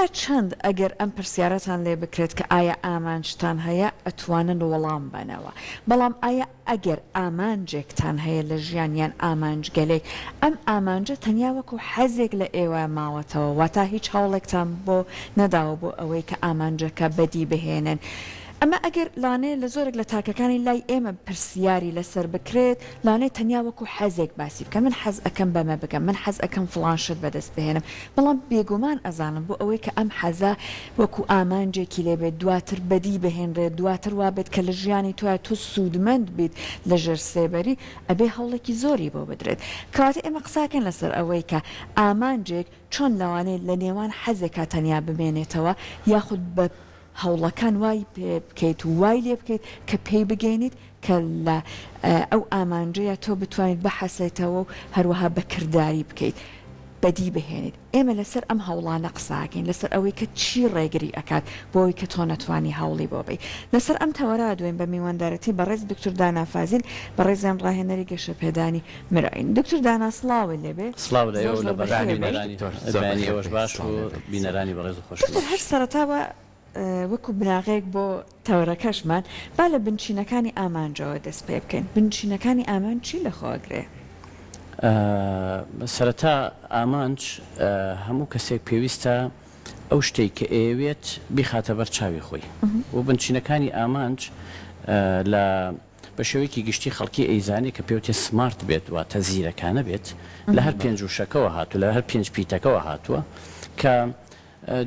تا چەند ئەگەر ئەم پرسیارەتان لێ بکرێت کە ئایا ئامانجتان هەیە ئەتوانن وەڵام بەنەوە بەڵام ئایا ئەگەر ئامانجێکتان هەیە لە ژیان یان ئامانجگەلێک ئەم ئامانجە تەنیا وەکو حەزێک لە ئێوە ماوەتەوە واتا هیچ هەوڵێکتان بۆ نەداوە بۆ ئەوەی کە ئامانجەکە بەدی بهێنن ئەمە ئەگەر لانەیە لە زۆرێک لە تاکەکانی لای ئێمە پرسیاری لەسەر بکرێت لانەیە تەنیا وەکو حەزێک باسی بکەن من حەز ئەکەم بەمە بگەم من حەز ئەکەم فڵان شت بەدەست بهێنم بەڵام بێگومان ئەزانم بۆ ئەوەی کە ئەم حەزە وەکو ئامانجێکی لێ بێت دواتر بەدی بهێنرێت دواتر وا بێت کە لە ژیانی تۆیا تۆ سوودمەند بیت لە ژێر سێبەری ئەبێ هەوڵێکی زۆری بۆ بدرێت کەواتە ئێمە قساکەین لەسەر ئەوەی کە ئامانجێک چۆن لەوانەیە لە نێوان حەزێکا تەنیا بمێنێتەوە یاخود بە هەوڵەکان وای پێ بکەیت و وای لێ بکەیت کە پێی بگەینیت کە لە ئەو ئامانجەیا تۆ بتوانیت بحەسێتەوە و هەروەها بە کرداری بکەیت بەدی بهێنیت ئێمە لەسەر ئەم هەوڵانە قسە ئەکەین لەسەر ئەوەی کە چی ڕێگری ئەکات بۆ ئەوەی کە تۆ نەتوانی هەوڵی بۆ بەی لەسەر ئەم تەوەرە ئەدوێین بە میواندارەتی بەڕێز دکتور دانا فازیل بەڕێزیان ڕاهێنەری گەشەپێدانی مرۆیین دکتور دانا سڵاوت لێبێ سڵاو لە زۆر ئێوە و لە زۆر بەخێر بێی. بینەرانی بەیانی ئێوەش باش و بینەرانی بەڕێز و دکتۆر خۆشەویستیش. هەر سەرەتا با وەکو بناغەیەک بۆ تەوەرەکەشمان با لە بنچینەکانی ئامانجەوە دەست پێ بکەین، بنچینەکانی ئامانج چی لەخۆ ئەگرێ؟ سەرەتا ئامانج هەموو کەسێک پێویستە ئەو شتەی کە ئەیەوێت بیخاتە بەر چاوی خۆی و بنچینەکانی ئامانج لە بە شێوەیەکی گشتی خەڵکی ئەیزانێ کە پێوتێ سمارت بێت واتە زیرەکانە بێت لە هەر پێنج وشەکەوە هاتوو لە هەر پێنج پیتەکەوە هاتووە کە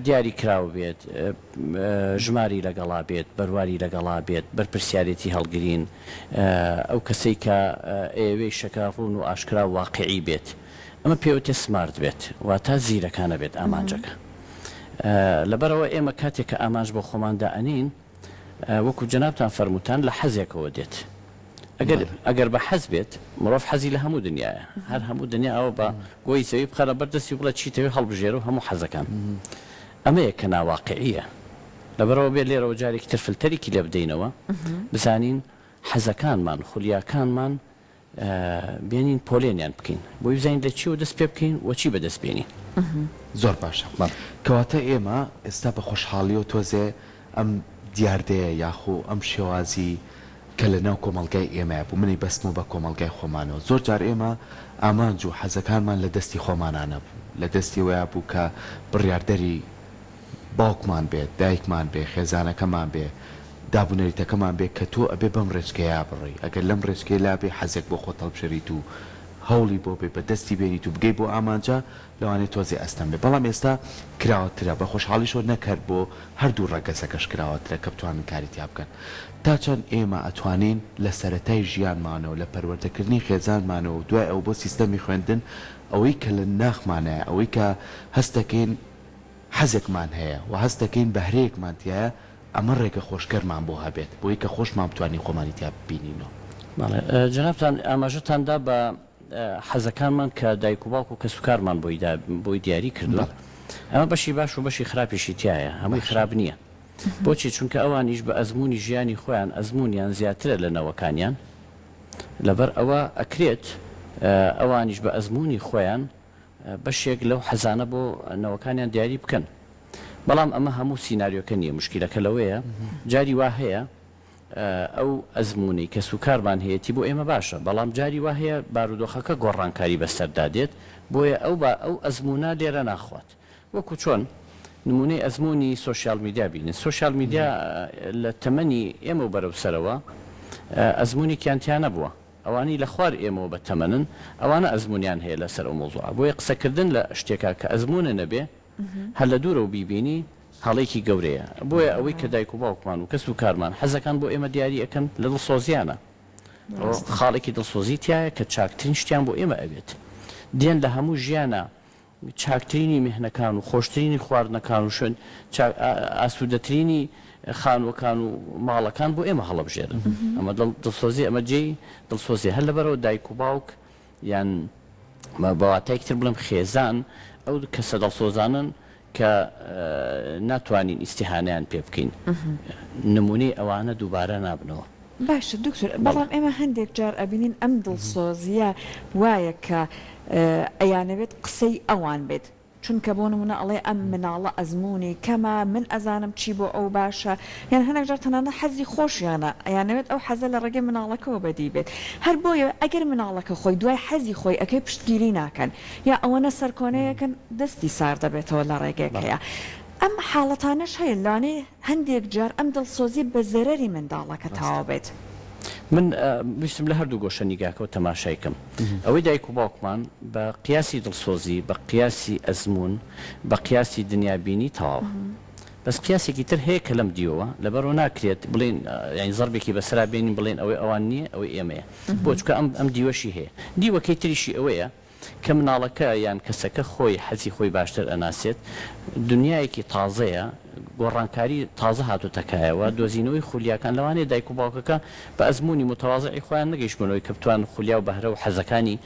دیاری کراو بێت ژماری لەگەڵا بێت بەرواری لەگەڵا بێت بەرپرسیارێتی هەڵگرین ئەو کەسەی کە ئەیەوێ شەکە ڕوون و ئاشکرا و واقعی بێت ئەمە پێوتێ سمارت بێت واتە زیرەکانە بێت ئامانجەکە لەبەرئەوە ئێمە کاتێک کە ئامانج بۆ خۆمان دائەنێین وەکو جەنابتان فەرمووتان لە حەزێکەوە دێت ئەگەر ئەگەر بە حەز بێت مرۆڤ حەزی لە هەموو دنیایە هەر هەموو دنیا ئەوە بە گۆی زەوی بخەنە بەر دەستی و بڵێ چیتەوێ هەڵبژێرە و هەموو حەزەکان ئەمەیە کە ناواقعیە لەبەرئەوە بێ لێرەوە جارێکی تر فلتەرێکی لێ بدەینەوە بزانین حەزەکانمان خولیاکانمان بێنین پۆلێنیان بکەین بۆی بزانین لە چیەوە دەست پێ بکەین و چی بەدەست بێنین. زۆر باشە کەواتە ئێمە ئێستا بە خۆشحاڵیەوە تۆزێ ئەم دیاردەیە یاخو ئەم شێوازی کە لە ناو کۆمەڵگای ئێمەیا بوو منی بەستمەوە بە کۆمەڵگای خۆمانەوە زۆر جار ئێمە ئامانج و حەزەکانمان لە دەستی خۆمانا نەبوو لە دەستی ئەوەیا بوو کە بڕیاردەری باوکمان بێت، دایکمان بێ، خێزانەکەمان بێ، داب و نەریتەکەمان بێ کە تۆ ئەبێ بەم ڕێچکەیە بڕۆی، ئەگەر لەم ڕێچکەیە لابێی حەزێک بۆ خۆت هەڵبژێریت و هەوڵی بۆ بەی بە دەستی بێنیت و بگەی بۆ ئامانجە لەوانەیە تۆزێ ئەستەم بێ بەڵام ئێستا کراوەترە بە خۆشحاڵیشەوە نەک هەر بۆ هەردوو ڕەگەزەکەش کراوەترە کە بتوانن کاری تیا بکەن تا چەند ئێمە ئەتوانین لە سەرەتای ژیانمانەوە لە پەروەردەکردنی خێزانمانەوە و دوای ئەوە بۆ سیستەمی خوێندن ئەوەی کە لە ناخمانایە ئەوەی کە هەست دەکەین حەزێکمان هەیە و هەست دەکەین بەهرەیەکمان تیایە، ئەمە ڕێگە خۆشکەرمان بۆ هەبێت بۆی کە خۆشمان بتوانین خۆمانی تیا ببینینەوە. بەڵێ جەنابتان ئاماژەتان دا بە حەزەکانمان کە دایک و باوک و کەسوکارمان بۆی دا بۆی دیاری کردوون. ئەمە بەشی باش و بەشی خراپیشی تیایە، هەمووی خراپ نییە. بۆچی؟ چونکە ئەوانیش بە ئەزموونی ژیانی خۆیان ئەزموونیان زیاترە لە نەوەکانیان، لەبەر ئەوە ئەکرێت ئەوانیش بە ئەزموونی خۆیان بەشێک لەو حەزانە بۆ نەوەکانیان دیاری بکەن بەڵام ئەمە هەموو سیناریۆکە نییە موشکیلەکە لەوەیە جاری وا هەیە ئەو ئەزموونەی کەسوکارمان هەیەتی بۆ ئێمە باشە بەڵام جاری وا هەیە بارودۆخەکە گۆڕانکاری بەسەردا دێت بۆیە ئەو با ئەو ئەزموونە لێرە ناخوات وەکو چۆن نمونەی ئەزموونی سۆشیال میدیا بینن سۆشیال میدیا لە تەمەنی ئێمە و بەرەو سەرەوە ئەزموونێکیان تیا نەبووە ئەوانەی لە خوار ئێمەوە بە تەمەنن ئەوانە ئەزموونیان هەیە لە سەر ئەو مەوزوعە بۆیە قسە کردن لە شتێکا کە ئەزموونە نەبێ هەر لە دوورەوە بیبینی هەڵەیەکی گەورەیە بۆیە ئەوەی کە دایک و باوکمان و کەس و کارمان حەزەکان بۆ ئێمە دیاری ئەکەن لە دڵسۆزیانە خاڵێکی دڵسۆزی تیایە کە چاکترین شتیان بۆ ئێمە ئەوێت دێن لە هەموو ژیانە چاکترینی میهنەکان و خۆشترینی خواردنەکان و شوێن ئاسوودەترینی خانووەکان و ماڵەکان بۆ ئێمە هەڵەبژێرن. ئەمە دڵسۆزی ئەمە جێی دڵسۆزیە. هەر لەبەرئەوە دایک و باوک یان بە واتایەکی تر بڵێم خێزان ئەو کەسە دڵسۆزانەن کە ناتوانین ئیستیهانەیان پێ بکەین. نموونەی ئەوانە دووبارە نابنەوە. باشە دکتۆر بەڵام ئێمە هەندێک جار ئەبینین ئەم دڵسۆزیە وایە کە ئەیانەوێت قسەی ئەوان بێت. چونکە بۆ نمونە ئەڵێ ئەم مناڵە ئەزموونی کەمە من ئەزانم چی بۆ ئەو باشە یان هەنێک جار تەنانەت حەزی خۆشیانە ئەیانەوێت ئەو حەزە لە ڕێگەی مناڵەکەوە بەدی بێت هەر بۆیە ئەگەر مناڵەکە خۆی دوای حەزی خۆی ئەکەی پشتگیری ناکەن یا ئەوەنە سەرکۆنەیەکەن دەستی سارد دەبێتەوە لە ڕێگەکەیا ئەم حاڵەتانەش هەیە لەوانەیە هەندێک جار ئەم دڵسۆزیە بە زەرەری منداڵەکە تەواو بێت. من ویستم لە هەردوو گۆشە نیگاکەوە تەماشای کەم. ئەوەی دایک و باوکمان بە قیاسی دڵسۆزی، بە قیاسی ئەزموون، بە قیاسی دنیابینی تەواوە. بەس قیاسێکی تر هەیە کە لەم دیوەوە، لەبەرئەوە ناکرێت بڵێین یانی زەربێکی بەسەرا بێنین بڵێین ئەوەی ئەوان نییە ئەوەی ئێمەیە. بۆ؟ چونکە ئەم ئەم دیوەشی هەیە. دیوەکەی تریشی ئەوەیە کە مناڵەکە یان کەسەکە خۆی حەزی خۆی باشتر ئەناسێت، دونیایەکی تازەیە، گۆڕانکاری تازە هاتۆتە کایەوە، دۆزینەوەی خولیاکان، لەوانەیە دایک و باوکەکە بە ئەزموونی موتەوازعی خۆیان نەگەیشتبنەوەی کە بتوانن خولیا و بەهرە و حەزەکانی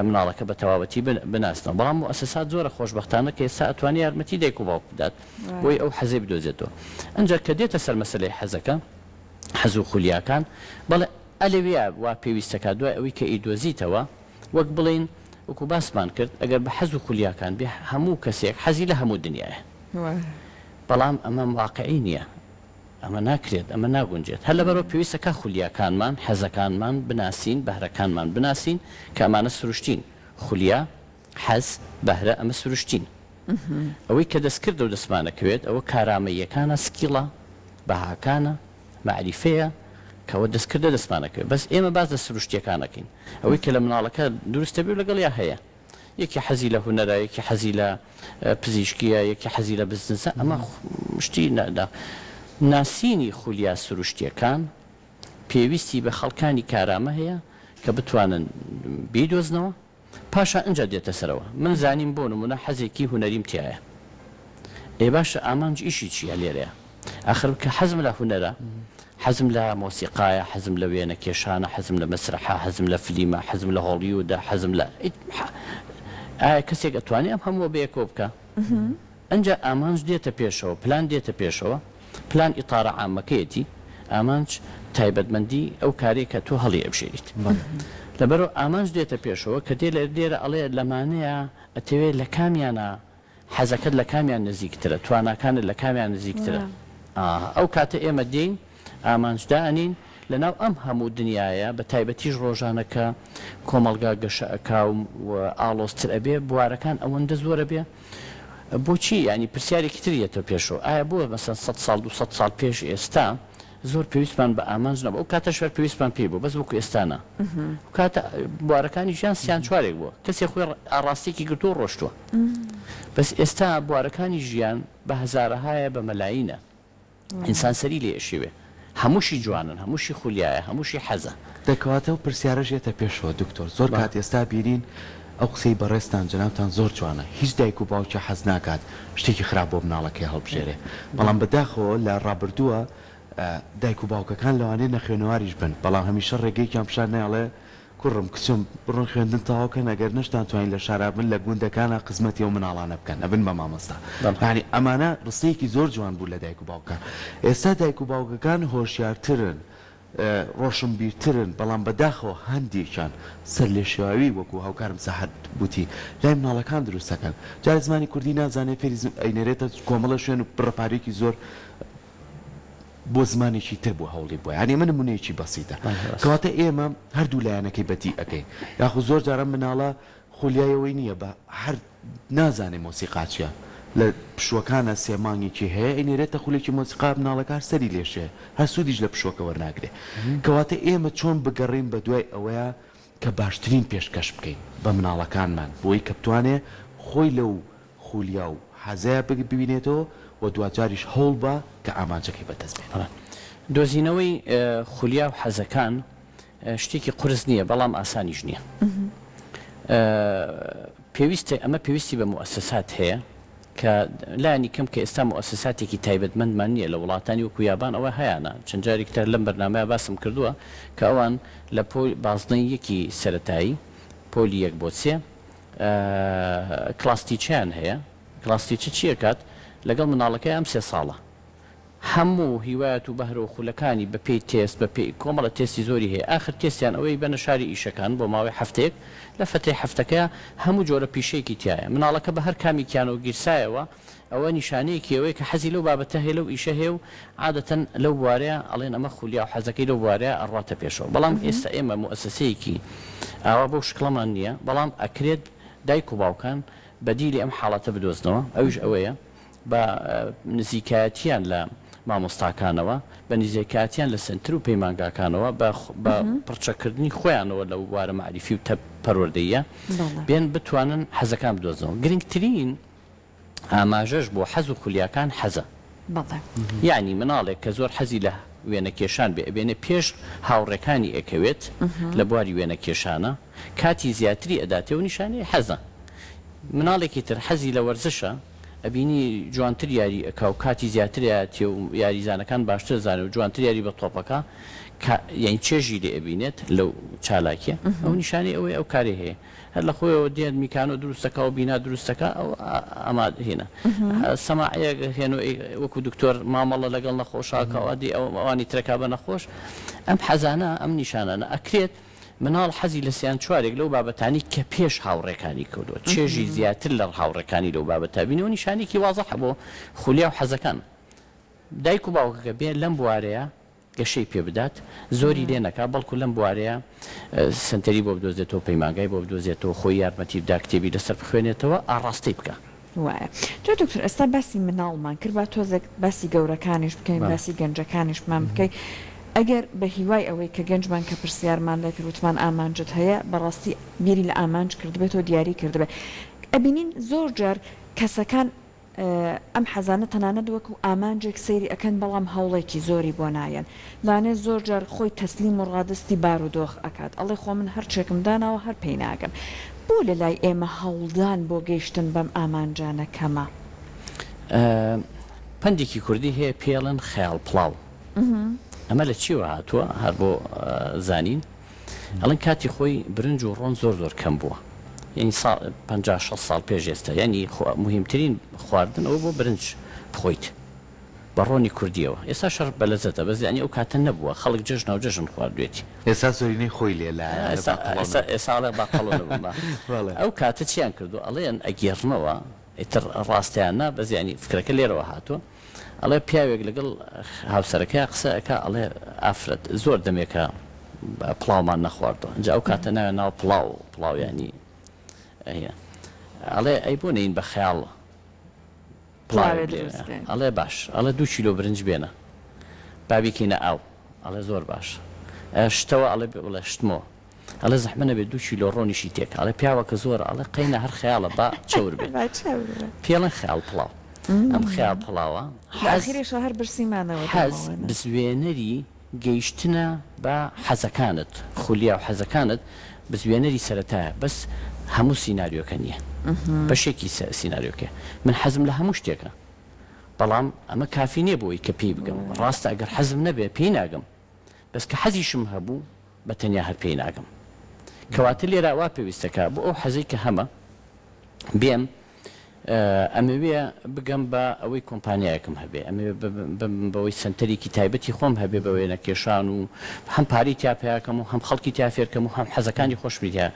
مناڵەکە بە تەواوەتی بناسنەوە، بەڵام موئەسەسات زۆرە خۆشبەختانە کە ئێستا ئەتوانێ یارمەتی دایک و باوک بدات بۆی ئەو حەزەی بدۆزێتەوە. ئنجا کە دێتە سەر مەسەلەی حەزەکە، حەز و خولیاکان، بەڵێ ئەلەوێیا وا پێویستەکات دوای ئەوەی کە ئیدۆزیتەوە، وەک بڵێین وەکو باسمان کرد ئەگەر بە حەز و خولیاکان بێ هەموو کەسێک حەزی لە هەموو دنیایە بەڵام ئەمە واقعی نییە ئەمە ناکرێت ئەمە ناگونجێت هەر لەبەرەوە پێویستە کا خولیاکانمان حەزەکانمان بناسین بەهرەکانمان بناسین کە ئەمانە سروشتین خولیا حەز بەهرە ئەمە سروشتین ئەوەی کە دەستکردە و دەستمانەکەوێت ئەوە کارامەییەکانە skill ە بەهاکانە مەعریفەیە کەوە دەستکردە دەستمان ئەکەوێت بەس ئێمە باس لە سروشتیەکان ئەکەین ئەوەی کە لە مناڵەکە دروست دەبێت لەگەڵیا هەیە یەکی حەزی لە هونەرە یەکی حەزی لە پزیشکیە یەکی حەزی لە بزنسە ئەمە شتی ناسینی خولیا سروشتیەکان پێویستی بە خەڵکانی کارامە هەیە کە بتوانن بیدۆزنەوە پاشان ئنجا دێتە سەرەوە. من زانیم بۆ نمونە حەزێکی هونەریم تیایە. ئێ باشە ئامانج ئیشی چیە لێرەیا؟ ئاخر کە حەزم لە هونەرە، حەزم لە مۆسیقایە، حەزم لە وێنە کێشانە، حەزم لە مەسرەحە، حەزم لە فلیمە، حەزم لە هۆڵیودە، حەزم لە ئایا کەسێک ئەتوانێ ئەم هەمووە بەیەکەوە بکا؟ ئنجا ئامانج دێتە پێشەوە، پلان دێتە پێشەوە، پلان ئیتارە عامەکەیەتی، ئامانج تایبەتمەندی ئەو کارەیە کە تۆ هەڵی ئەبژێریت. لەبەرئەوە ئامانج دێتە پێشەوە کە دێ لێرە ئەڵێ لەمانەیە ئەتەوێ لە کامیانا حەزەکەت لە کامیان نزیکترە، تواناکانت لە کامیان نزیکترە. ئا ئەو کاتە ئێمە دێین ئامانج دائەنێین لەناو ئەم هەموو دنیایە بە تایبەتیش ڕۆژانە کە کۆمەڵگا گەشە ئەکا و ئاڵۆزتر ئەبێ بوارەکان ئەوەندە زۆر ئەبێ بۆچی یانی پرسیارێکی تر یەتە پێشەوە ئایا بۆ مەسەن سەد ساڵ 200 ساڵ پێش ئێستا زۆر پێویستمان بە ئامانج نەبوو ئەو کاتەش هەر پێویستمان پێی بوو بەس وەکو ئێستا نا ئەو کاتە بوارەکانی ژیان سیان چوارێک بووە کەسێ خۆی ئاڕاستێکی گرتووە ڕۆشتووە بەس ئێستا بوارەکانی ژیان بە هەزارەهایە بە مەلایینە ئینسان سەری لێ ئەشێوێ. هەمووشی جوانن، هەمووشی خولیایە، هەمووشی حەزە. دە کەواتە ئەو پرسیارەش یەتە پێشەوە دکتۆر زۆر کات ئێستا بینین ئەو قسەی بەڕێزتان جەنابتان زۆر جوانە هیچ دایک و باوکێ حەز ناکات شتێکی خراپ بۆ مناڵەکەی هەڵبژێرێ بەڵام بەداخەوە لە ڕابردووە دایک و باوکەکان لەوانەیە نەخوێنەواریش بن بەڵام هەمیشە ڕێگەیەکیان پیشان نایەڵێ کوڕم کچم بڕۆن خوێندن تەواو کەن ئەگەر نەشتان توانی لە شارا بن لە گوندەکانا خزمەتی ئەو مناڵانە بکەن ئەبن بە مامۆستا یانی ئەمانە ڕستەیەکی زۆر جوان بوو لە دایک و باوکان ئێستا دایک و باوکەکان هۆشیارترن ڕۆشنبیرترن بەڵام بەداخەوە هەندێکیان سەرلێشێواوی وەکو هاوکارم سەحەر وتی لای مناڵەکان دروست دەکەن جارێ زمانی کوردی نازانێ فێری ئەینێرێتە کۆمەڵە شوێن و بڕە پارەیەکی زۆر بۆ زمانێکی تر بوو هەوڵی بۆ یانی ئەمە نمونەیەکی بەسیتە کەواتە ئێمە هەردوو لایەنەکەی بەدی ئەکەین یاخو زۆر جاران مناڵە خولیای ئەوەی نییە بە هەر نازانێ مۆسیقا چیە لە پشووەکانە سێ مانگێکی هەیە ئەینێرێتە خولێکی مۆسیقا مناڵەکە هەر سەری لێشێ هەر سوودیش لە پشووەکە وەرناگرێ کەواتە ئێمە چۆن بگەڕێین بە دوای ئەوەیا کە باشترین پێشکەش بکەین بە مناڵەکانمان بۆی کە بتوانێ خۆی لەو خولیا و حەزەیا ببینێتەوە و دواجاریش هەوڵ با کە ئامانجەکەی بەدەست بێنێ. دۆزینەوەی خولیا و حەزەکان شتێکی قورس نییە، بەڵام ئاسانیش نییە. پێویستە ئەمە پێویستی بە موئەسەسات هەیە کە لانی کەم کە ئێستا موئەسەساتێکی تایبەتمەندمان نییە لە وڵاتانی وەکو یابان ئەوە هەیانە چەند جارێکی تر لەم بەرنامەیە باسم کردووە کە ئەوان لە پۆل بازنەی یەکی سەرەتایی پۆلی یەک بۆ سێ class teacher یان هەیە class teacher چی ئەکات لەگەڵ مناڵەکەی ئەم سێ ساڵە. هەموو هیوایەت و بەهرە و خولەکانی بە پێی تێست بە پێی کۆمەڵە تێستی زۆری هەیە ئاخر تێستیان ئەوەی بەنە شاری ئیشەکان بۆ ماوەی هەفتەیەک لە فەترەی هەفتەکەیا هەموو جۆرە پیشەیەکی تیایە مناڵەکە بە هەر کامیکیانەوە گیرسایەوە ئەوە نیشانەیەکی ئەوەیە کە حەزی لەو بابەتە هەیە لەو ئیشە هەیە و عادەتەن لەو بوارەیا ئەڵێن ئەمە خولیا و حەزەکەی لەو بوارەیا ئەڕواتە پێشەوە بەڵام ئێستا ئێمە موئەسەسەیەکی ئاوا بەو شکڵەمان نییە بەڵام ئەکرێت دایک و باوکان بەدیلی ئەم حاڵەتە بدۆزنەوە ئەویش ئەوەیە بە نزیکایەتیان لە مامۆستاکانەوە، بە نزیکایەتیان لە سەنتر و پەیمانگاکانەوە، بە بە پڕچەککردنی خۆیانەوە لەو بوارە مەعریفی و پەروەردەییە، بێن بتوانن حەزەکان بدۆزنەوە. گرنگترین ئاماژەش بۆ حەز و خولیاکان حەزە. یەعنی مناڵێک کە زۆر حەزی لە وێنەکێشان بێ، ئەبێنێ پێش هاوڕێکانی ئەکەوێت لە بواری وێنەکێشانە، کاتی زیاتری ئەداتێ و نیشانەی حەزە. مناڵێکی تر حەزی لە وەرزشە، ئەبینی جوانتر یاری ئەکا و کاتی زیاتر ئەیاتێ و یاریزانەکان باشتر ئەزانێ و جوانتر یاری بە تۆپەکە کا یانی چێژی لێ ئەبینێت لەو چالاکیە ئەو نیشانەی ئەوەیە ئەو کارەی هەیە هەر لە خۆیەوە دێت میکانۆ دروست دەکا و بینا دروست دەکا ئەو ئەما هینە سەماعەیەک هێن و وەکو دکتۆر مامەڵە لەگەڵ نەخۆشا کە ئەوە دی ئەو ئەوانی ترەکا بە نەخۆش ئەم حەزانە ئەم نیشانانە ئەکرێت مناڵ حەزی لە سیان چوارێک لەو بابەتانەی کە پێش هاوڕێکانی کەوتووە، چێژی زیاتر لە هاوڕێکانی لەو بابەتە بینیوە، نیشانەیەکی وازحە بۆ خولیا و حەزەکان. دایک و باوکەکە بێ لەم بوارەیە گەشەی پێ بدات، زۆری لێ نەکا، بەڵکو لەم بوارەیە سەنتەری بۆ بدۆزێتەوە، پەیمانگای بۆ بدۆزێتەوە، خۆی یارمەتی بدا، کتێبی لەسەر بخوێنێتەوە، ئاڕاستەی بکا. وایە. جا دکتۆر ئێستا باسی مناڵمان کرد با تۆزێک باسی گەورەکانیش بکەین باسی گەنجەکانیشمان بکەی ئەگەر بە هیوای ئەوەی کە گەنجمان کە پرسیارمان لێ کرد وتمان ئامانجت هەیە بەڕاستی بیری لە ئامانج کردبێتەوە دیاری کردبێ ئەبینین زۆر جار کەسەکان ئەم حەزانە تەنانەت وەکو ئامانجێک سەیری ئەکەن بەڵام هەوڵێکی زۆری بۆ نایەن لانێ زۆر جار خۆی تەسلیم و ڕادەستی بارودۆخ ئەکات ئەڵێ خۆ من هەرچێکم داناوە هەر پێی ناگەم بۆ لە لای ئێمە هەوڵدان بۆ گەیشتن بەم ئامانجانە کەمە؟ پەندێکی کوردی هەیە پێی ئەڵێن خەیاڵ پڵاو ئەمە لە چیەوە هاتووە هەر بۆ زانین ئەڵێن کاتی خۆی برنج و ڕۆن زۆر زۆر کەم بووە یعنی ساڵ 50 60 ساڵ پێش ئێستا یعنی مهمترین خواردن ئەوە بۆ برنج بخۆیت بە ڕۆنی کوردیەوە ئێستا شەڕ بەلەزەتە بەس یانی ئەو کاتە نەبووە خەڵک جەژناو جەژن خواردوێتی. ئێستا زۆرینەی خۆی لێ لایە ئەڵێ با قەڵەو نەبم. ئێستا ئەڵێ با قەڵەو نەبم با. بەڵێ. ئەو کاتە چیان کردووە ئەڵێن ئەگێڕنەوە ئیتر ڕاستە یان نا بەس یانی فکرەکە لێرەوە هاتووە ئەڵێ پیاوێک لەگەڵ هاوسەرەکەیا قسە ئەکا ئەڵێ ئافرەت زۆر دەمێکە پڵاومان نەخواردووە ئینجا ئەو کاتە ناویان ناوە پڵاو پڵاو یانی ئەڵێ ئەی بۆ نەین بە خەیاڵ پڵاوێ دروست کەین. ئەڵێ باش. ئەڵێ دوو کیلۆ برنج بێنە با بیکەینە ئاو. ئەڵێ زۆر باش. شتەوە؟ ئەڵێ بڵێ شتمەوە. ئەڵێ زەحمە نەبێ دوو کیلۆ ڕۆنیشی تێکە. ئەڵێ پیاوەکە زۆرە. ئەڵێ قەینا هەر خەیاڵە با چەور بێت. با چەور بێت. پێی ئەڵێن خەیاڵ پڵاو. ئەم خەیاڵ پڵاوە لە حەز ئاخیریشا هەر برسی مانەوە حەز دەمەوە. بزوێنەری گەیشتنە بە حەزەکانت، خولیا و حەزەکانت بزوێنەری سەرەتایە بەس هەموو سیناریۆکە نیە بەشێکی سیناریۆکەیە من حەزم لە هەموو شتێکە بەڵام ئەمە کافی نیە بۆی کە پێی بگەم ڕاستە ئەگەر حەزم نەبێ پێی ناگەم بەس کە حەزیشم هەبوو بە تەنیا هەر پێی ناگەم کەواتە لێرە وا پێویستەکە بۆ ئەو حەزەی کە هەمە بێم ئەمەوێ بگەم بە ئەوەی کۆمپانیایەکم هەبێ، ئەمەوێ ببم بەوەی سەنتەرێکی تایبەتی خۆم هەبێ بە وێنەکێشان و هەم پارەی تیا پەیا کەم و هەم خەڵکی تیا فێر کەم و هەم حەزەکانی خۆشمی تیا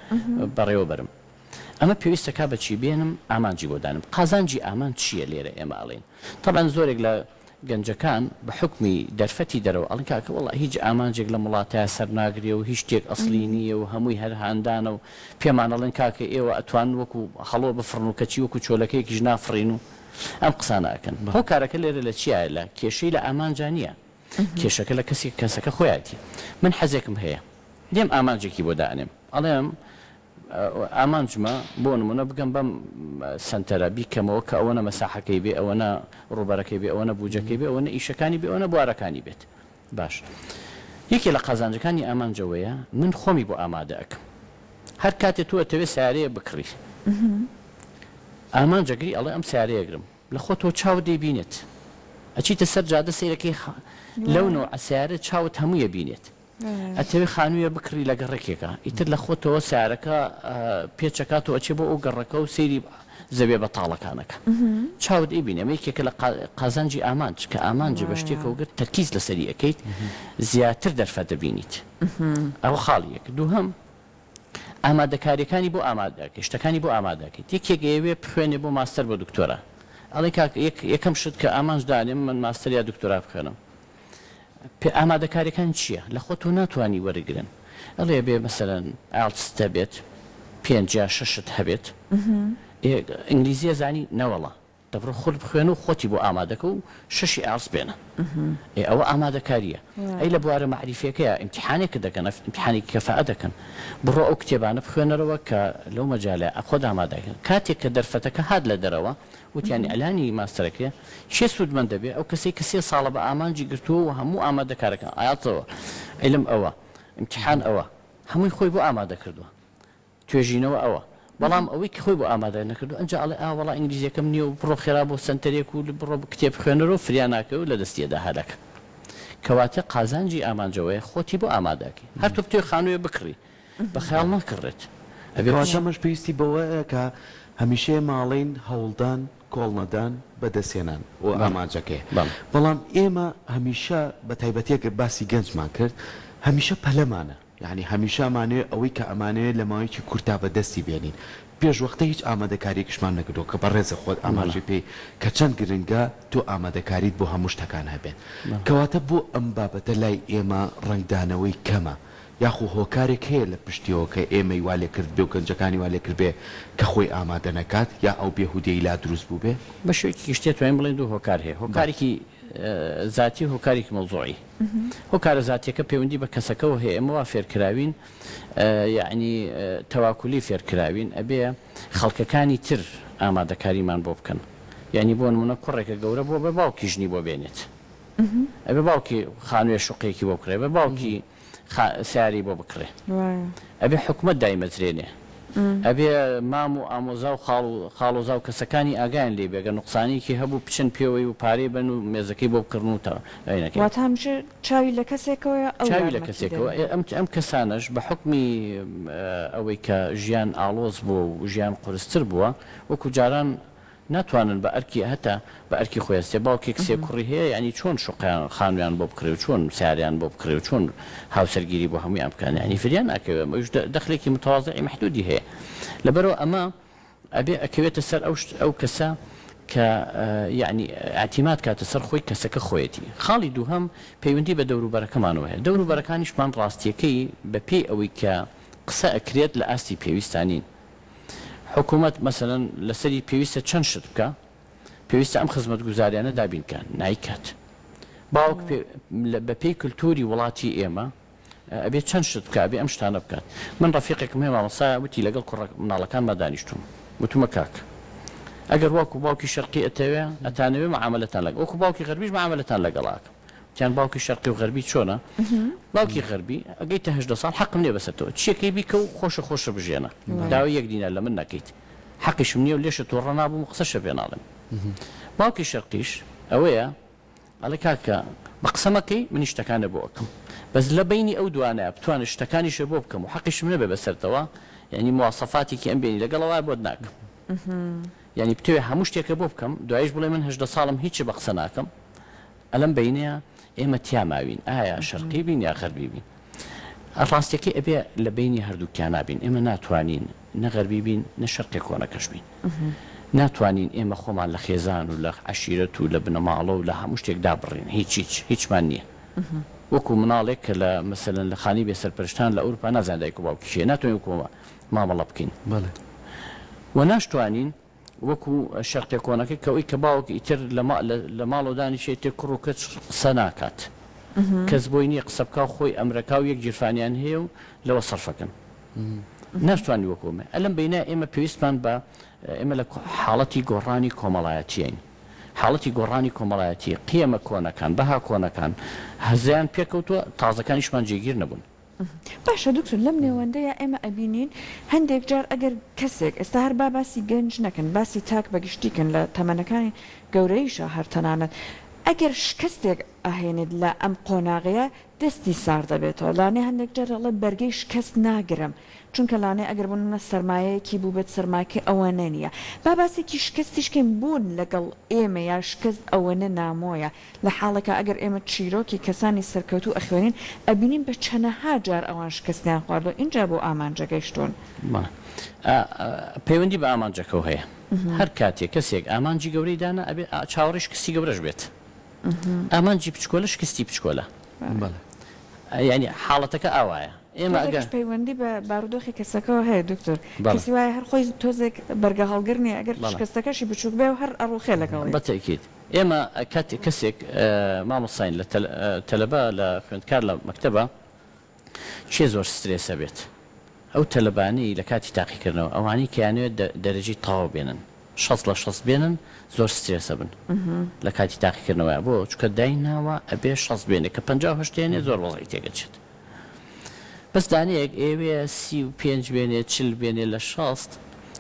بەڕێوە بەرم. ئەمە پێویستە کا بە چی بێنم ئامانجی بۆ دانم. قازانجی ئامانج چییە لێرە ئێمە ئەڵێین تەبعەن زۆرێک لە گەنجەکان بە حوکمی دەرفەتی دەرەوە ئەڵێن کاکە وەڵا هیچ ئامانجێک لەم وڵاتەیا سەر ناگرێ و هیچ شتێک ئەسڵی نییە و هەمووی هەر هاندانە و پێمان ئەڵێن کاکە ئێوە ئەتوانن وەکو هەڵۆ بفڕن و کەچی وەکو چۆلەکەیەکیش نافڕین و ئەم قسانە ئەکەن. هۆکارەکە لێرە لە چیایە لە کێشەی لە ئامانجا نییە کێشەکە لە کەسی کەسەکە خۆیەتی من حەزێکم هەیە دێم ئامانجێکی بۆ دائەنێم ئەڵێم ئامانجمە بۆ نمونە بگەم بەم سەنتەرە بیکەمەوە کە ئەوەنە مەساحەکەی بێ ئەوەنە ڕوبەرەکەی بێ ئەوەنە بوجەکەی بێ ئەوەنە ئیشەکانی بێ ئەوەنە بوارەکانی بێت باش یەکێ لە قازانجەکانی ئامانج ئەوەیە من خۆمی بۆ ئامادە ئەکەم هەر کاتێ تۆ ئەتەوێ سەیارەیەک بکڕی ئامانج ئەگری ئەڵێ ئەم سەیارەیە ئەگرم لە خۆتەوە چاوت دەیبینێت ئەچیتە سەر جادە سەیرەکەی لەو نەوعە سەیارە چاوت هەمووی ئەبینێت. ئەتەوێ خانوویە بکڕی لە گەڕەکێکا ئیتر لە خۆتەوە سەیارەکە پێچەکات و ئەچێ بۆ ئەو گەڕەکە و سەیری زەویە بەتاڵەکان ئەکا چاوت ئەیبینێ ئەمە یەکێکە لە قازانجی ئامانج کە ئامانج بە شتێکەوە گرت تەرکیز لەسەری ئەکەیت زیاتر دەرفەت دەبینیت ئەوە خاڵی یەک دووهەم ئامادەکاریەکانی بۆ ئامادە ئەکەی شتەکانی بۆ ئامادە ئەکەیت یەکێک ئەیەوێ بخوێنێ بۆ ماستەر بۆ دکتۆرا ئەڵێ کاک یەکەم شت کە ئامانج دانێم من ماستەر یا دکتۆرا بخوێنم پێ ئامادەکاریەکان چیە لە خۆتۆ ناتوانی وەرگرن ئەڵێ ئەبێ مەسەلەن ئایڵتست هەبێت پێنج یا شەشت هەبێت ئێ ئینگلیزی ئەزانی نەوەڵا دەبڕۆ خۆت بخوێنە و خۆتی بۆ ئامادەکە و شەشی ئایڵتس بێنە ئێ ئەوە ئامادەکاریە ئەی لە بوارە مەعریفیەکەیا ئیمتیحانێکت دەکەن ئیمتیحانێکی کەفائە دەکەن بڕۆ ئەو کتێبانە بخوێنەرەوە کە لەو مەجالە خۆت ئامادەکە کاتێک کە دەرفەتەکە هات لە دەرەوە وتیان ئیعلانی ماستەرەکەیە کێ سوودمەند دەبێ؟ ئەو کەسەی کە سێ ساڵە بە ئامانجی گرتووە و هەموو ئامادەکارەکان، ئایەڵتس ئەوە، عیلم ئەوە، ئیمتیحان ئەوە، هەمووی خۆی بۆ ئامادە کردووە، توێژینەوە ئەوە، بەڵام ئەوەی کە خۆی بۆ ئامادە نەکردووە ئەنجا ئەڵێ ئا وەڵا ئینگلیزیەکەم نییە و بڕۆ خێرا بۆ سەنتەرێک و بڕۆ کتێب بخوێنەرەوە فریا ناکەوێ و لە دەستی ئەدا هەلەکە. کەواتە قازانجی ئامانج ئەوەیە خۆتی بۆ ئامادە ئەکەی. هەر تۆ بتەوێ خانووێ بکڕی بە خەیاڵ ناکڕرێت. ئەبێ کەواتە بچی. ئەمەش پێویستی بەوەیە کە هەمیشە ئێمە ئەڵێین هەوڵدان کۆڵنەدان بەدەستهێنان و ئامانجەکەیە، بەڵام ئێمە هەمیشە بە تایبەتی ئەگەر باسی گەنجمان کرد هەمیشە پەلەمانە یانی هەمیشە ئەمانەوێ ئەوەی کە ئەمانەوێ لە ماوەیەکی کورتا بەدەستی بێنین پێش وەختە هیچ ئامادەکاریەکیشمان نەکردووە کە بەڕێزە خۆت ئاماژەی پێی کە چەند گرنگە تۆ ئامادەکاریت بۆ هەموو شتەکان هەبێت کەواتە بۆ ئەم بابەتە لای ئێمە ڕەنگدانەوەی کەمە یاخو هۆکارێک هەیە لە پشتیەوە کە ئێمەی وا لێ کردبێ و گەنجەکانی وا لێ کردبێ کە خۆی ئامادە نەکات یا ئەو بێهودەیی لا دروست بووبێ؟ بە شێوەیەکی گشتی ئەتوانین بڵێین دوو هۆکار هەیە، هۆکارێکی زاتی و هۆکارێکی مەوزوعی. هۆکارە زاتیەکە پەیوەندی بە کەسەکەوە هەیە، ئێمە وا فێرکراوین یەعنی تەواکولی فێرکراوین ئەبێ خەڵکەکانی تر ئامادەکاریمان بۆ بکەن. یەعنی بۆ نموونە کوڕێکە گەورە بووە بە باوکی ژنی بۆ بێنێت. ئەبێ باوکی خانووێ شوقەیەکی بۆ بکڕێ، ئەبێ باوکی سەیارەی بۆ بکڕێ ئەبێ حکومەت دایمەزرێنێ ئەبێ مام و ئامۆزا و خاڵ و خاڵۆزا و کەسەکانی ئاگایان لێ بێ گەر نوقسانیەکی هەبوو بچن پێوەی و پارەی بەن و مێزەکەی بۆ بکڕن و تا ئەینەکەی. واتە هەمیشە چاوی لە کەسێکەوەیە ئەو چاوی لە یارمەتی کەسێکەوە دەرێ. ئەم ئەم کەسانەش بە حوکمی ئەوەی کە ژیان ئاڵۆز بووە و ژیان قورستر بووە وەکو جاران ناتوانن بە ئەرکی هەتا بە ئەرکی خۆی هەستێ باوکێک سێ کوڕی هەیە یانی چۆن شوقەیان خانویان بۆ بکڕێ و چۆن سەیارەیان بۆ بکڕێ و چۆن هاوسەرگیری بۆ هەموویان بکان یانی فریا ناکەوێ ئەویش دەخلێکی متوازعی مەحدودی هەیە لەبەرئەوە ئەمە ئەبێ ئەکەوێتە سەر ئەو ئەو کەسە کە یانی ئیعتیماد کاتە سەر خۆی کەسەکە خۆیەتی خاڵی دووهەم پەیوەندی بە دەوروبەرەکەمانەوە هەیە دەوروبەرەکانیشمان ڕاستیەکەی بە پێی ئەوەی کە قسە ئەکرێت لە ئاستی پێویستا نین حکومەت مەسەلەن لەسەری پێویستە چەند شت بکا، پێویستە ئەم خزمەتگوزاریانە دابین بکا، نایکات. باوک بە پێی کلتوری وڵاتی ئێمە ئەبێ چەند شت بکا، ئەبێ ئەم شتانە بکات. من ڕەفیقێکم هەیە مامۆستایە، وتی لەگەڵ کوڕە مناڵەکانما دانیشتووم، وتومە کاک ئەگەر وەکو باوکی شەرقی ئەتەوێ ئەتانەوێ معامەلەتان لەگەڵ وەکو باوکی غەربیش معامەلەتان لەگەڵا ئەکەم. وتیان باوکی شەرقی و غەربی چۆنە؟ باوکی غەربی ئەگەیتە 18 ساڵ حەقم نیە بەسەرتەوە چیەکەی بیکە و خۆشە خۆشە بژێنە داوای یەک دینار لە من نەکەیت حەقیشم نیە و لێشە توڕە نابم و قسەشە پێ ناڵێم باوکی شەرقیش ئەوەیە ئەڵێ کاکە بە قسە مەکەی منیش شتەکانە بۆ ئەکەم بەس لە بەینی ئەو دوانە بتوانە شتەکانیشە بۆ بکەم و حەقیشم نەبێ بەسەرتەوە یعنی مواسەفاتێکی ئەم بێنی لەگەڵەوە بۆت ناکەم یعنی بتەوێ هەموو شتێکە بۆ بکەم دوایش بڵێ من 18 ساڵم هیچ بە قسە ناکەم ئەلەم بەینەیا ئێمە تیا ماوین ئایا شەرقی بین یا غەربی بین؟ ڕاستیەکەی ئەبێ لە بەینی هەردووکیانا بین ئێمە ناتوانین نە غەربی بین نە شەرقی کۆنەکەش بین ناتوانین ئێمە خۆمان لە خێزان و لە عەشیرەت و لە بنەماڵە و لە هەموو شتێک دابڕین هیچ هیچ هیچمان نییە وەکو مناڵێک کە لە مەسەلەن لە خانی بێ سەرپەرشتان لە ئەوروپا نازانێت دایک و باوکی کێیە ناتوانین وەکو مامەڵە بکەین و ناشتوانین وەکو شەرقیە کۆنەکە کە ئەوی کە باوک ئیتر لە ماڵەوە دانیشێ ئیتر کوڕ و کچ قسە ناکات کەس بۆی نییە قسە بکا و خۆی ئەمرەکا و یەک گیرفانیان هەیە و لەوە سەرفەکەن ناشتوانی وەکو ئەمە ئەلەم بینە ئێمە پێویستمان بە ئێمە لە حاڵەتی گۆڕانی کۆمەڵایەتیین حاڵەتی گۆڕانی کۆمەڵایەتی قیەمە کۆنەکان بەها کۆنەکان هەزیان پێکەوتووە تازەکانیشمان جێگیر نەبوون. باشە دکتۆر لەم نێوەندەیا ئێمە ئەبینین هەندێک جار ئەگەر کەسێک ئێستا هەر با باسی گەنج نەکەن باسی تاک بە گشتی کەن لە تەمەنەکانی گەورەیشا هەر تەنانەت. ئەگەر شکستێک ئەهێنێت لە ئەم قۆناغەیە دەستی سارد دەبێتەوە لانێ هەندێک جار ئەڵێ بەرگەی شکست ناگرم چونکە لانێ ئەگەر بۆ نمونە سەرمایەیەکی بووبێت سەرمایەکەی ئەوەنە نییە با باسێکی شکستیش کەین بۆن لەگەڵ ئێمە یا شکست ئەوەنە نامۆیە لە حاڵێکا ئەگەر ئێمە چیرۆکی کەسانی سەرکەوتوو ئەخوێنین ئەبینین بە چەنەها جار ئەوان شکستیان خواردوە ئینجا بۆ ئامانجە گەیشتوون. بەڵێ پەیوەندی بە ئامانجەکەوە هەیە هەر کاتێ کەسێک ئامانجی گەورەی دانا ئەبێ چاوەڕێی شکستی گەورەش بێت ئامانجی بچکۆلە شکستی بچکۆلە بەڵێ. یانی حاڵەتەکە ئاوایە ئێمە ئەگەر. تۆزێکیش پەیوەندی بە بارودۆخی کەسەکەوە هەیە دکتۆر بەڵێ. کەسی وایە هەر خۆی تۆزێک بەرگە هەڵگر نیە ئەگەر بەڵێ. شکستەکەشی بچوک بێ هەر ئەڕوخێ لەگەڵی. بە تەئکید ئێمە کاتێک کەسێک مامۆستاین لە تەلەبە لە خوێندکار لە مەکتەبە کێ زۆر سترێس ئەبێت ئەو تەلەبانەی لە کاتی تاقیکردنەوە ئەوانەی کە یانەوێت دەرەجەی تەواو بێنن شەست لە شەست بێنن زۆر سترێس ئەبن لە کاتی تاقیکردنەوەیا بۆ چونکە دایناوە ئەبێ شەست بێنێ کە 58 بێنێ زۆر وەزعی تێکەچێت بەس دانەیەک ئەیەوێ 35 بێنێ 40 بێنێ لە شەست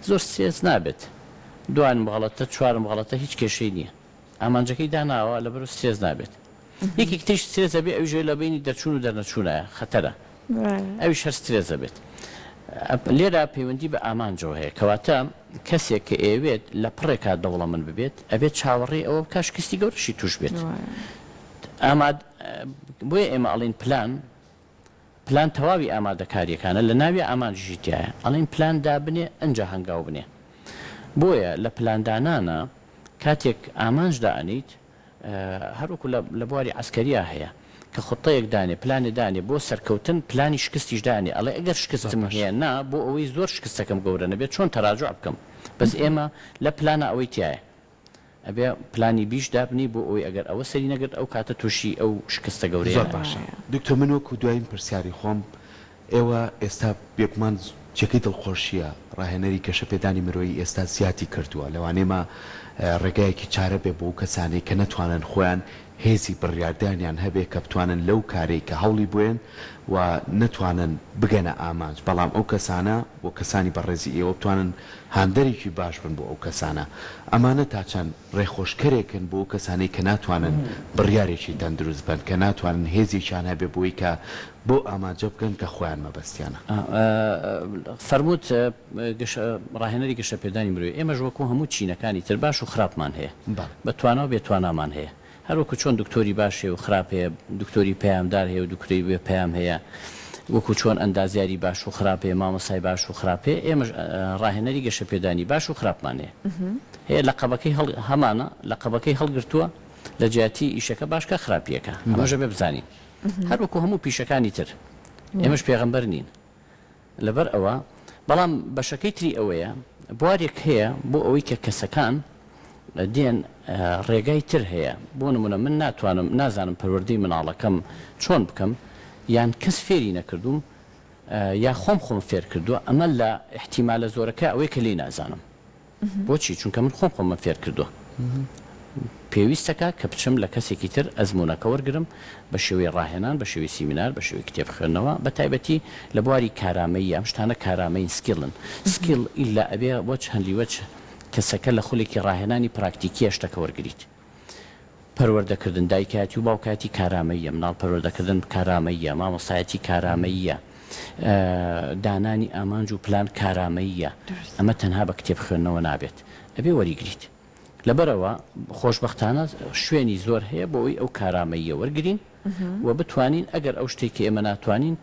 زۆر سترێس نابێت دوانم غەڵەتە چوارم غەڵەتە هیچ کێشەی نییە ئامانجەکەی داناوە لەبەرو سترێس نابێت یەکێکی تریش سترێس ئەبێ ئەویش لە بەینی دەرچوون و دەرنەچوونایە خەتەرە ئەویش هەر سترێس ئەبێت لێرە پەیوەندی بە ئامانجەوە هەیە کەواتە کەسێک کە ئەیەوێت لە پڕێکا دەوڵەمەند ببێت ئەبێت چاوەڕێی ئەوە بکات شکستی گەورەشی توش بێت ئاماد بۆیە ئێمە ئەڵێین پلان پلان تەواوی ئامادەکاریەکانە لە ناویا ئامانجیشی تیایە ئەڵێین پلان دابنێ ئەنجا هەنگاو بنێ بۆیە لە پلاندانانا کاتێک ئامانج دائەنیت هەروەکو لە لە بواری عەسکەریا هەیە کە خوتەیەک دانێ پلانێ دانێ بۆ سەرکەوتن پلانی شکستیش دانێ ئەڵێ ئەگەر زۆر شکستم باشە. هێنا بۆ ئەوەی زۆر شکستەکەم گەورە نەبێت چۆن تەراجوع بکەم بەس ئێمە لە پلانا ئەوەی تیایە ئەبێ پلانی بیش دابنێی بۆ ئەوەی ئەگەر ئەوە سەری نەگرت ئەو کاتە توشی ئەو شکستە گەورەیە زۆر نابی. باشە دکتۆر من وەکو دوایین پرسیاری خۆم ئێوە ئێستا بێگومان جێگەی دڵخۆشیە ڕاهێنەری گەشەپێدانی مرۆیی ئێستا زیادی کردووە لەوانەیە ڕێگایەکی چارە بێ بۆ ئەو کەسانەی کە نەتوانن خۆیان هێزی بڕیاردانیان هەبێ کە بتوانن لەو کارەی کە هەوڵی بۆیەن و نەتوانن بگەنە ئامانج بەڵام ئەو کەسانە و کەسانی بەڕێزی ئێوە بتوانن هاندەرێکی باش بن بۆ ئەو کەسانە. ئەمانە تا چەند ڕێخۆشکەرێکن بۆ ئەو کەسانەی کە ناتوانن بڕیارێکی تەندروست بەن، کە ناتوانن هێزێکیان هەبێ بۆی کە بەو ئامانجە بگەن کە خۆیان مەبەستیانە؟ فەرمووت گەشە ڕاهێنەری گەشەپێدانی مرۆیی، ئێمەش وەکو هەموو چینەکانی تر باش و خراپمان هەیە، بە توانا و بێ توانامان هەیە. هەر وەکو چۆن دکتۆری باش هەیە و خراپ هەیە، دکتۆری پەیامدار هەیە و دکتۆری بێ پەیام هەیە، وەکو چۆن ئەندازیاری باش و خراپ هەیە، مامۆستای باش و خراپ هەیە، ئێمەش ڕاهێنەری گەشەپێدانی باش و خراپمان هەیە. هەیە لەقەبەکەی هەڵ هەمانە لەقەبەکەی هەڵگرتووە لە جیاتی ئیشەکە باش کا خراپیەکە. ئەمەش ئەبێ بزانین. هەر وەکو هەموو پیشەکانی تر. ئێمەش پێغەمبەر نین. لەبەر ئەوە، بەڵام بەشەکەی تری ئەوەیە بوارێک هەیە بۆ ئەوەی کە کەسەکان دێن ڕێگای تر هەیە بۆ نمونە من ناتوانم نازانم پەروەردەی مناڵەکەم چۆن بکەم یان کەس فێری نەکردووم یا خۆم خۆم فێر کردووە ئەمە لە ئیحتیمالە زۆرەکە ئەوەیە کە لێی نازانم. بۆچی؟ چونکە من خۆم خۆمم فێر کردووە. پێویستەکا کە بچم لە کەسێکی تر ئەزموونەکە وەرگرم بە شێوەی ڕاهێنان، بە شێوەی سیمینار، بە شێوەی کتێب خوێندنەوە، بە تایبەتی لە بواری کارامەیی، ئەم شتانە کارامەیین، skill ن. skill ئیلا ئەبێ وەجهەن لیوەجه کەسەکە لە خولێکی ڕاهێنانی پراکتیکیە شتەکە وەرگریت. پەروەردەکردن، دایکایەتی و باوکایەتی کارامەییە، مناڵ پەروەردەکردن کارامەییە، مامۆستایەتی کارامەییە، دانانی ئامانج و پلان کارامەییە، ئەمە تەنها بە کتێب خوێندنەوە نابێت، ئەبێ وەریگریت. لەبەرئەوە خۆشبەختانە شوێنی زۆر هەیە بۆ ئەوەی ئەو کارامەییە وەرگرین و بتوانین ئەگەر ئەو شتەی کە ئێمە ناتوانین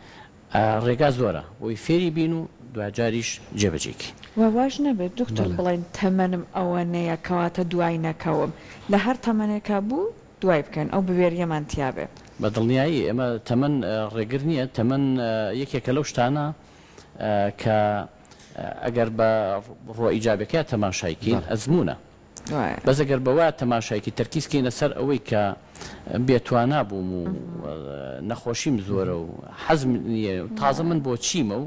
ڕێگا زۆرە بۆی فێری بین و دواجاریش جێبەجێی کەین. وە واش نەبێت دکتۆر بەڵێ. بڵێن تەمەنم ئەوەنەیە کەواتە دوای نەکەوم لە هەر تەمەنێکا بوو دوای بکەوین ئەو بوێریەمان تیابێ. بە دڵنیایی ئێمە تەمەن ڕێگر نییە، تەمەن یەکێکە لەو شتانە کە ئەگەر بە ڕووە ئیجابیەکەیا تەماشای کەین بەڵێ. ئەزموونە. وایە. بەس ئەگەر بەوە تەماشای کەی تەرکیز کەینە سەر ئەوەی کە بێ توانا بووم و نەخۆشیم زۆرە و حەزم نییە و تازە من بۆ چیمە و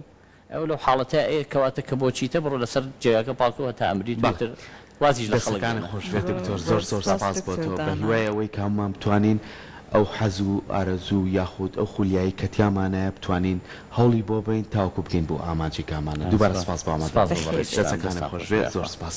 ئەو لەو حاڵەتە ئێ کەواتە کە بۆ چیتە بڕۆ لەسەر جێگاکە پاڵکەوە هەتا ئەمریت و بەڵێ ئیتر وازیش لە خەڵک دەستەکانت بێنە. خۆش بێت زۆر دکتۆر زۆر زۆر زۆر سپاس سپاس بۆ دکتۆر تۆ بە دانا. هیوای ئەوەی کە هەموومان بتوانین ئەو حەز و ئارەزوو یاخود ئەو خولیایەی کە تیامانایە بتوانین هەوڵی بۆ بەین تاوەکو بگەین بەو ئامانجەی کە هەمانە دووبارە سپاس سپاس بۆ سپاس بۆ ئامادەبوونت بەڕێزیشتان دەستەکانت دەستان خۆش خۆش بێت بێ زۆر یاخوا. سپاس.